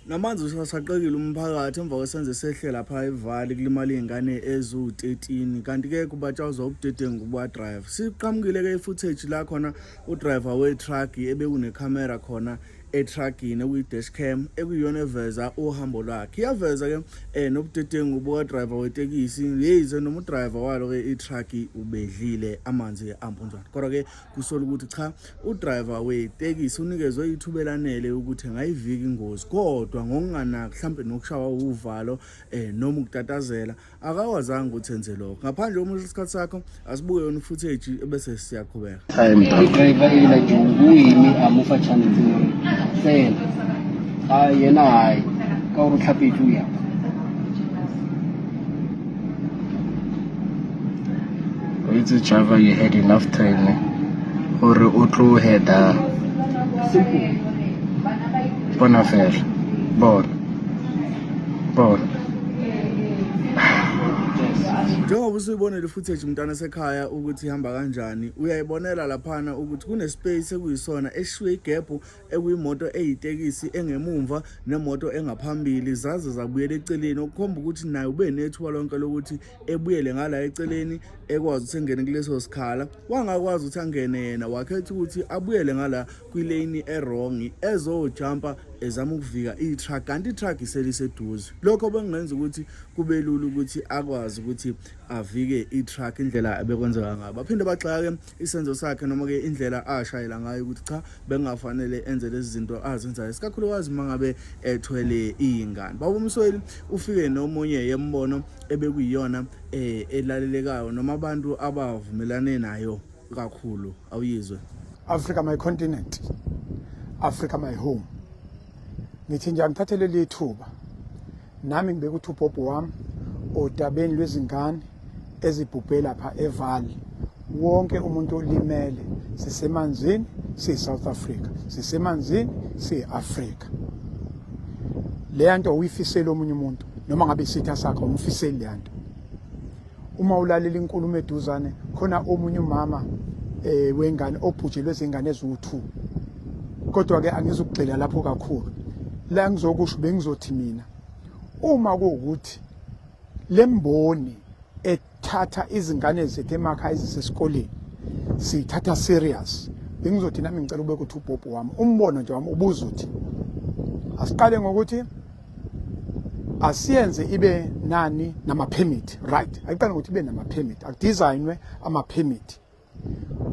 Namanzi usasaqekile umphakathi emva kwesenzo esehle lapha eVali kulimala iy'ngane eziwu-13 kanti-ke kubatshazwa ubudedengu bukadrayiva. Siqhamukile-ke i-footage la khona udrayiva we-truck ebekunekhamera khona etruckini ekuyi-dash cam ekuyiyona eveza uhambo lwakhe. Iyaveza-ke nobudedengu bukadrayiva wetekisi yize noma udrayiva walo-ke i-truck ubedlile amanzi ampunzwana. Kodwa-ke kusola ukuthi cha udriver wetekisi unikezwe ithuba elanele ukuthi angayivika ingozi kodwa ngokunganaki mhlampe nokushawa uvalo noma ukutatazela akakwazanga ukuthi enze lokho. Ngaphandle uma isikhathi sakho asibuke yona footage ebese siyaqhubeka. Driver ela ke o eme a mo fa chance gore tsena a yena hayi ka gore o tlhapetse o ya. O itse driver you had enough time gore o tlo heada. Simple. Bona fela. Bona. Bona. Njengoba usuyibonele footage mntana sekhaya ukuthi ihamba kanjani, uyayibonela laphana ukuthi kune-space ekuyisona eshiwe igebhu ekuyimoto eyitekisi engemumva nemoto engaphambili zaze zabuyela eceleni, okukhomba ukuthi naye ube nethuba lonke lokuthi ebuyele ngala eceleni ekwazi ukuthi engene kuleso sikhala. Wangakwazi ukuthi angene yena, wakhetha ukuthi abuyele ngala kwilane erongi ezojampa ezama ukuvika i-truck, kanti i-truck iseliseduze. Lokho bekungenza ukuthi kube lula ukuthi akwazi ukuthi avike i-truck indlela ebekwenzeka ngayo. Baphinde bagxeka-ke isenzo sakhe noma-ke indlela ashayela ngayo ukuthi cha bekungafanele enze lezi zinto azenzayo, isikakhulukazi uma ngabe ethwele iy'ngane. Baba uMsweli ufike nomunye yembono ebekuyiyona elalelekayo noma abantu abavumelane nayo kakhulu. Awuyizwe. Africa my continent, Africa my home. Ngithi nje angithathe leli thuba nami ngibeka ukuthi ubhobho wami odabeni lwezingane ezibhubhe lapha eVaal. Wonke umuntu olimele, sisemanzini siyi-South Africa, sisemanzini siyi-Afrika. Leya nto awuyifiseli omunye umuntu, noma ngabe isitha sakho awumfiseli leya nto. Uma ulalela inkulumo eduzane khona omunye umama wengane obhujelwe izingane eziwu-2, kodwa ke angizukugxila lapho kakhulu. La ngizokusho bengizothi mina uma kuwukuthi lemboni ethatha izingane zethu emakhaya ezisesikoleni siyithatha serious, bengizothi nami ngicela ubeke ukuthi ubhobho wami umbono nje wami ubuzothi asiqale ngokuthi asiyenze ibe nani nama-permit, right? Ayiqale ngokuthi ibe nama-permit, akudesignwe ama-permit.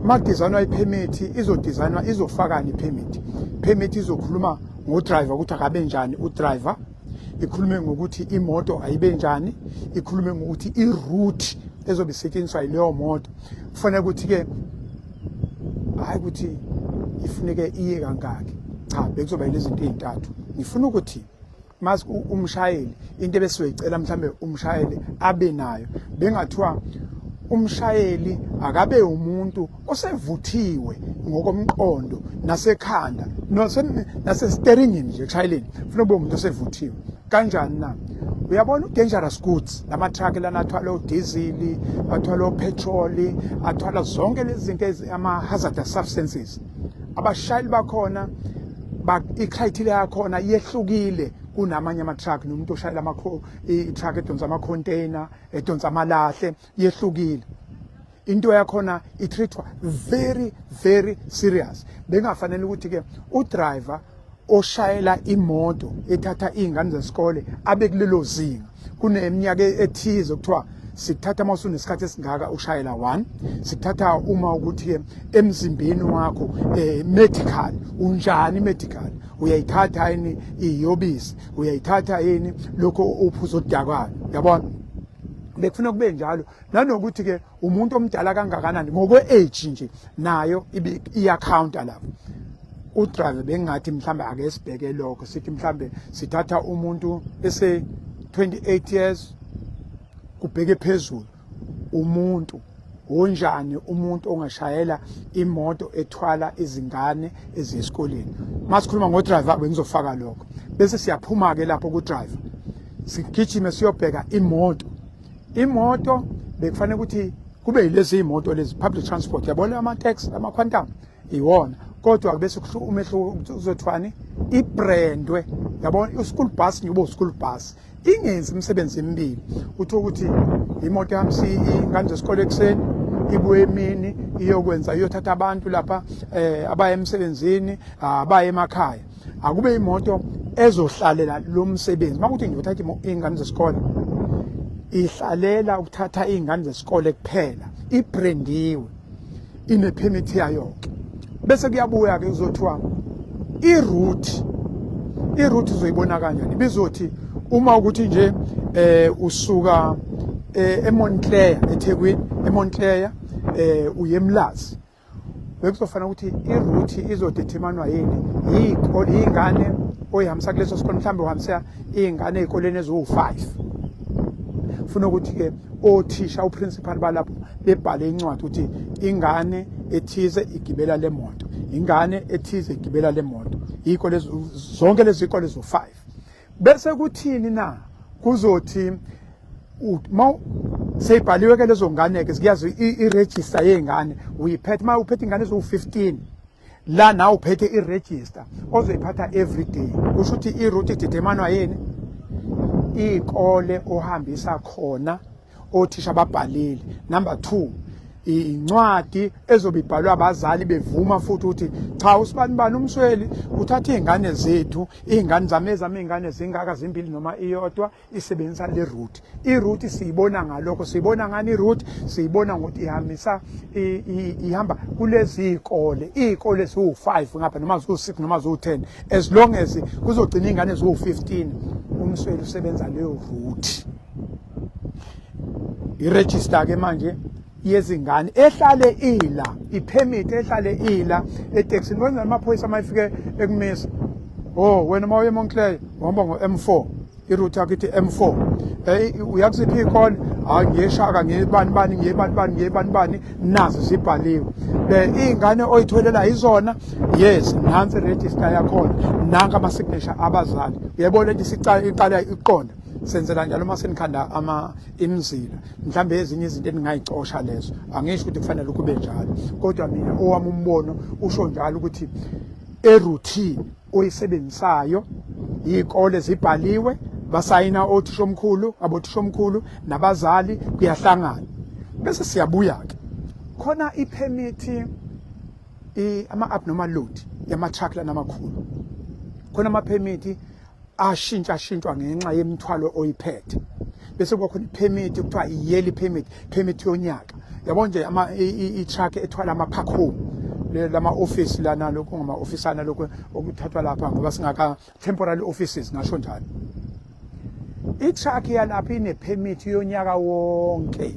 Uma kudesignwa i-permit, izodesignwa izofakani i-permit? Permit izokhuluma ngo-driver ukuthi akabe njani u-driver, ikhulume ngokuthi imoto ayibe njani, ikhulume ngokuthi i-route ezobe isetshenziswa yileyo moto kufanele ukuthi-ke hhayi ukuthi ifuneke iye kangaki. Cha, bekuzoba yilezi zinto ey'ntathu. Ngifuna ukuthi mas umshayeli into ebesizoyicela mhlambe umshayeli abe nayo, bengathiwa umshayeli akabe umuntu osevuthiwe ngokomqondo nasekhanda nasesteringini nje ekushayeleni, funa ube umuntu osevuthiwe. Kanjani na? Uyabona u-dangerous goods, lama-truck lana athwala odizili, athwala opetroli, athwala zonke lezi zinto ama-hazardous substances. Abashayeli bakhona i-criteria yakhona yehlukile kunamanye ama-truck, nomuntu oshayela i-truck edonsa ama-container, edonsa amalahle, yehlukile. Into yakhona i-treatwa very very serious. Bengafanele ukuthi-ke udriver oshayela imoto ethatha iy'ngane zesikole abe kulelo zinga. Kuneminyaka ethize kuthiwa sikuthatha uma usunesikhathi esingaka ushayela 1, sikuthatha uma ukuthi emzimbeni wakho medical unjani, medical uyayithatha yini iyobisi, uyayithatha yini lokho uphuzo odakayo, yabona. Bekufuna kube njalo, nanokuthi ke umuntu omdala kangakanani ngokwe-age nje nayo iyacounta lapho. Udriver bengathi mhlambe ake sibheke lokho, sithi mhlambe sithatha umuntu ese 28 years kubheke phezulu, umuntu onjani, umuntu ongashayela imoto ethwala izingane eziya esikoleni. Masikhuluma ngodriver bengizofaka lokho, bese siyaphuma ke lapho ku driver sigijime siyobheka imoto. Imoto bekufanele ukuthi kube yilezi imoto lezi public transport, yabona ama taxi, ama quantum iwona. Kodwa bese umehluko kuzothiwani, ibrandwe, yabona, u-school bus nje ube u-school bus, ingenzi imisebenzi emibili. Utho ukuthi imoto ihambisa iy'ngane zesikole ekuseni, ibuye emini iyokwenza, iyothatha abantu lapha abaya emsebenzini, abaya emakhaya. Akube imoto ezohlalela lo msebenzi. Uma kuthi ngiyothatha iy'ngane zesikole, ihlalela ukuthatha iy'ngane zesikole kuphela, ibrandiwe, inephemithi yayo-ke. Bese kuyabuya-ke kuzothiwa i-route, i-route uzoyibona kanjani? Bizothi uma ukuthi nje usuka eMontclair eThekwini, eMontclair uye eMlazi, bekuzofanele ukuthi i-route izodeterminwa yini? Yiy'kole, iy'ngane oyihambisa kuleso sikole. Mhlawumbe uhambisa iy'ngane ey'koleni eziwu-5, funa ukuthi-ke othisha, uprincipal balapho bebhale incwadi ukuthi ingane ethize igibela le moto, ingane ethize igibela le moto, iy'kole zonke lezi zikole zo-5. Bese kuthini na? Kuzothi ma seyibhaliwe ke lezo ngane ke, ziyazi i-register yey'ngane uyiphethe. Ma uphethe ingane eziwu-15 la, nawe uphethe i-register ozoyiphatha every day. Kusho ukuthi i-route ideterminwa yini? Iy'kole ohambisa khona, othisha babhalile. Number 2, incwadi ezobe ibhalwe abazali bevuma futhi ukuthi cha, usibani bani umsweli uthatha iy'ngane zethu, iy'ngane zami, ezami iy'ngane zingaka, zimbili noma iyodwa, isebenzisa le route. I-route siyibona ngalokho. Siyibona ngani i-route? Siyibona ngokuthi ihambisa, ihamba kulezi iy'kole, iy'kole ziwu-5 ngapha noma ziwu-6 noma ziwu-10, as long as kuzogcina iy'ngane ziwu-15, umsweli usebenza leyo route. I-register ke manje yezingane ehlale ila, ipermit ehlale ila etekisini. Kwenza amaphoyisa uma efike ekumisa, oh wena uma uye eMontclair uhamba ngo-M4, iroute yakho ithi M4, uya kusiphi iy'kole? Hayi, ngiyeshaka, ngiyebani bani, ngiyebani bani, ngiyebani bani, nazo zibhaliwe. Iy'ngane oyitholela yizona, yes, nansi iregister yakhona, nanka ama-signature abazali. Uyayibona lento iqala iqonda. Senzela njalo uma senikhanda ama imizila, mhlambe ezinye izinto eningayicosha lezo. Angisho ukuthi kufanele kube njalo, kodwa mina owami umbono usho njalo ukuthi eroutine oyisebenzisayo iy'kole zibhaliwe, basayina othishomkhulu, abothishomkhulu nabazali, kuyahlangana. Bese siyabuya-ke khona iphemithi, ama-abnormal load yama-truck lana amakhulu khona, amaphemithi ashintshashintshwa ngenxa yemithwalo oyiphethe. Bese kuba khona iphemithi kuthiwa i-yearly permit, permit yonyaka, yabo nje, i-truck ethwala ama-park home, lama office lana, lokhu ngama officeana, lokhu okuthathwa lapha ngoba singaka temporary offices, ngasho njalo. I-truck yalapha ine-permit yonyaka wonke,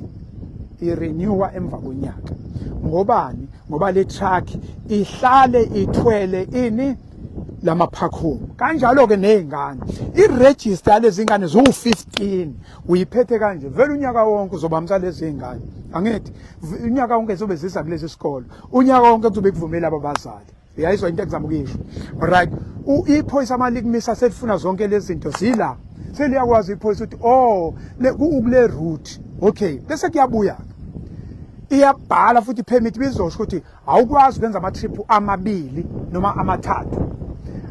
irenewa emva konyaka. Ngobani? Ngoba le truck ihlale ithwele ini? Lama park home. Kanjalo ke nezingane, iregister yalezi ngane ziwu-15 uyiphethe kanje vele unyaka wonke, uzobamisa lezi ngane, angithi unyaka wonke zobe ziza kulezi sikolo, unyaka wonke kuzobe kuvumela abazali. Uyayizwa into engizama ukuyisho? Alright, iphoyisa uma likumisa selifuna zonke lezi zinto zila, seliyakwazi iphoyisa ukuthi oh, kule route, okay. Bese kuyabuya, iyabhala futhi ipermit, bizosho ukuthi awukwazi ukwenza ama-trip amabili noma amathathu.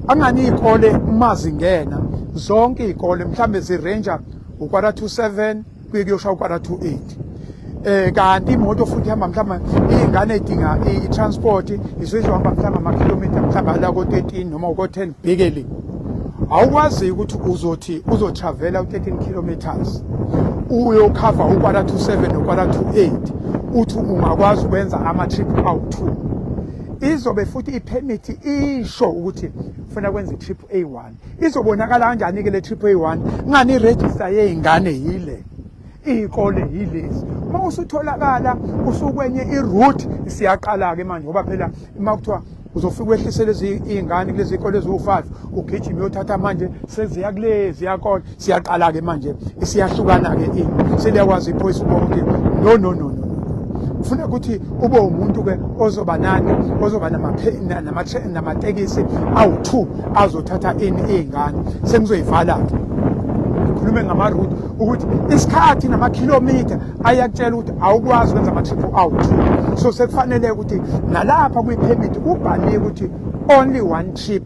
Angani iy'kole uma zingena zonke iy'kole mhlambe zirenja u7:45 kuye kuyosha u7:45, kanti imoto futhi ihamba mhlawumbe iy'ngane ey'dinga i-transport izohamba mhlawumbe amakhilomitha mhlawumbe ala ko-13 noma ko-10 bhekele. Awukwazi ukuthi uzothi uzotravela u-13 kilometers uyokhava u7:45 no7:45, uthi ungakwazi ukwenza ama-trip awu-2. Izobe futhi ipermit isho ukuthi kufanele kwenze i-trip A1. Izobonakala kanjani-ke le trip A1 ngani iregister yey'ngane yile, iy'kole yilezi? Uma usutholakala usukwenye iroute, siyaqala-ke manje, ngoba phela uma kuthiwa uzofika wehlise lezi iy'ngane kulezi y'kole eziwu-5, ugijime uyothatha manje seziya kulezi yakole, siyaqala-ke manje, isiyahlukana-ke ini. Seliyakwazi iphoyisa ukubona ukuthi no, no, no, no, ufuna ukuthi ube umuntu-ke ozoba nani, ozoba namatekisi awu-2 azothatha ini? Iy'ngane. Sengizoyivala-ke. Ngikhulume ngama-route ukuthi isikhathi namakhilomitha ayakutshela ukuthi awukwazi ukwenza ama-trip out. So sekufanele ukuthi nalapha kwi-permit kubhaliwe ukuthi only one trip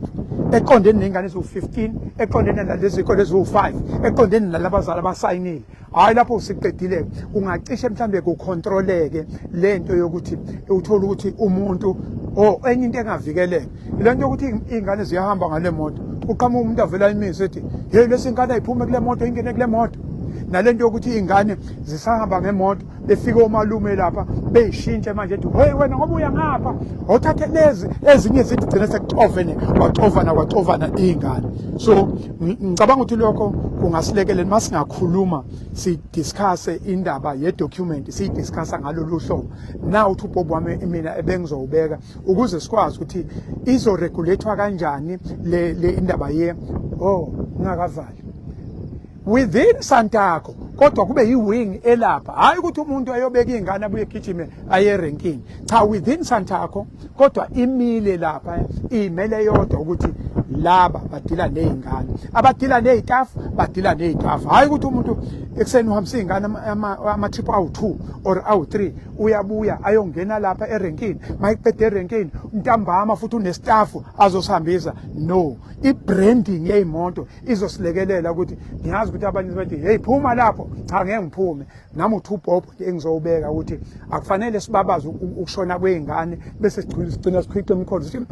eqondene ney'ngane eziwu-15, eqondene nalezi zikole eziwu-5, eqondene nalabazali abasayinile. Hhayi, lapho usiqedile ungacishe mhlawumbe kukhontroleke le nto yokuthi uthole ukuthi umuntu o enye into engavikeleka ile nto yokuthi iy'ngane ziyahamba ngale moto, uqhamuka umuntu avela imise ethi, hey, lesi ngane ayiphume kule moto, ingene kule moto. Nale nto yokuthi iy'ngane zisahamba ngemoto, befike omalume lapha beyishintshe manje, ethi, hey wena, ngoba uya ngapha othathe lezi ezinye, zithi gcine sekuxovene, kwaxovana kwaxovana iy'ngane. So ngicabanga ukuthi lokho kungasilekelela uma singakhuluma, sidiscusse indaba ye-document, siyidiscussa ngalolu hlobo. Na uthi ubhobo wami mina ebengizowubeka ukuze sikwazi ukuthi izoregulathwa kanjani le indaba ye oh ngingakavali within Santaco, kodwa kube yi-wing elapha, hhayi ukuthi umuntu ayobeka iy'ngane abuye egijime aye erenkini. Cha, within Santaco, kodwa imile lapha, imele yodwa, ukuthi laba badila ney'ngane, abadila ney'tafu badila ney'tafu, hhayi ukuthi umuntu ekuseni uhambisa iy'ngane ama-trip awu-2 or awu-3, uyabuya ayongena lapha erenkini, mayiqeda erenkini ntambama futhi unestafu azosihambisa. No, i-branding yey'moto izosilekelela ukuthi ngiyazi ukuthi abanye bathi, hey, phuma lapho. Cha, ngeke ngiphume nami. Uthi ubhobho nje engizowubeka ukuthi akufanele sibabaze ukushona kwey'ngane bese sigcina sikhwica imikhono sithi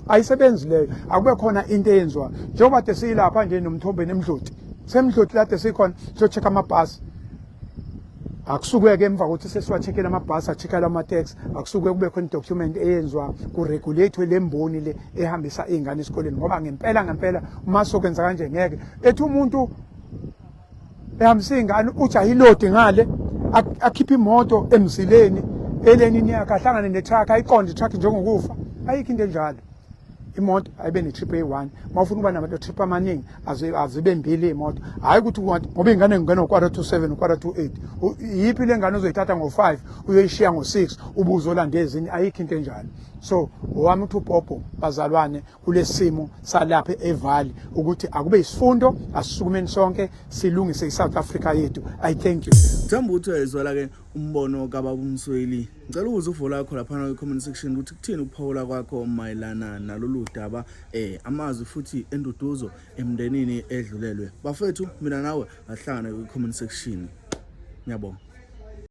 ayisebenzi leyo. Akube khona into eyenziwa njengoba de siyilapha nje nomthombeni emdloti semdloti lade sikhona siyo-check amabhasi. Akusuke-ke emva kokuthi sesiwa-check-ele amabhasi, a-check-ele ama-taxi, akusuke kube khona i-document eyenziwa kuregulate le mboni le ehambisa iy'ngane esikoleni, ngoba ngempela ngempela uma sokwenza kanje ngeke ethi umuntu ehambisa iy'ngane uthi ayilodi ngale, akhiphe imoto emzileni elenini yakhe, ahlangane ne-truck, ayiqonde i-truck njengokufa. Ayikho into enjalo. Imoto ayibe ne-trip eyi-one. Uma ufuna ukuba nama-trip amaningi, azibe mbili iy'moto, hhayi ukuthi ngoba iy'ngane ngingena ngo-6:45, 7:45. Yiphi le ngane ozoyithatha ngo-5 uyoyishiya ngo-6 ubuzolanda ezinye? Ayikho into enjalo. So owami uthi ubhobho, bazalwane, kulesi simo salapha eVaal, ukuthi akube isifundo, asisukumeni sonke silungise i-South Africa yethu. I thank you. Themba ukuthi uyayizwela ke umbono kababa uMsweli. Ngicela ukuze uvo lakho laphana kwi-comment section ukuthi kuthini ukuphawula kwakho mayelana nalolu daba, amazwi futhi enduduzo emndenini edlulelwe. Bafethu, mina nawe ahlangane kwi-comment section. Ngiyabonga.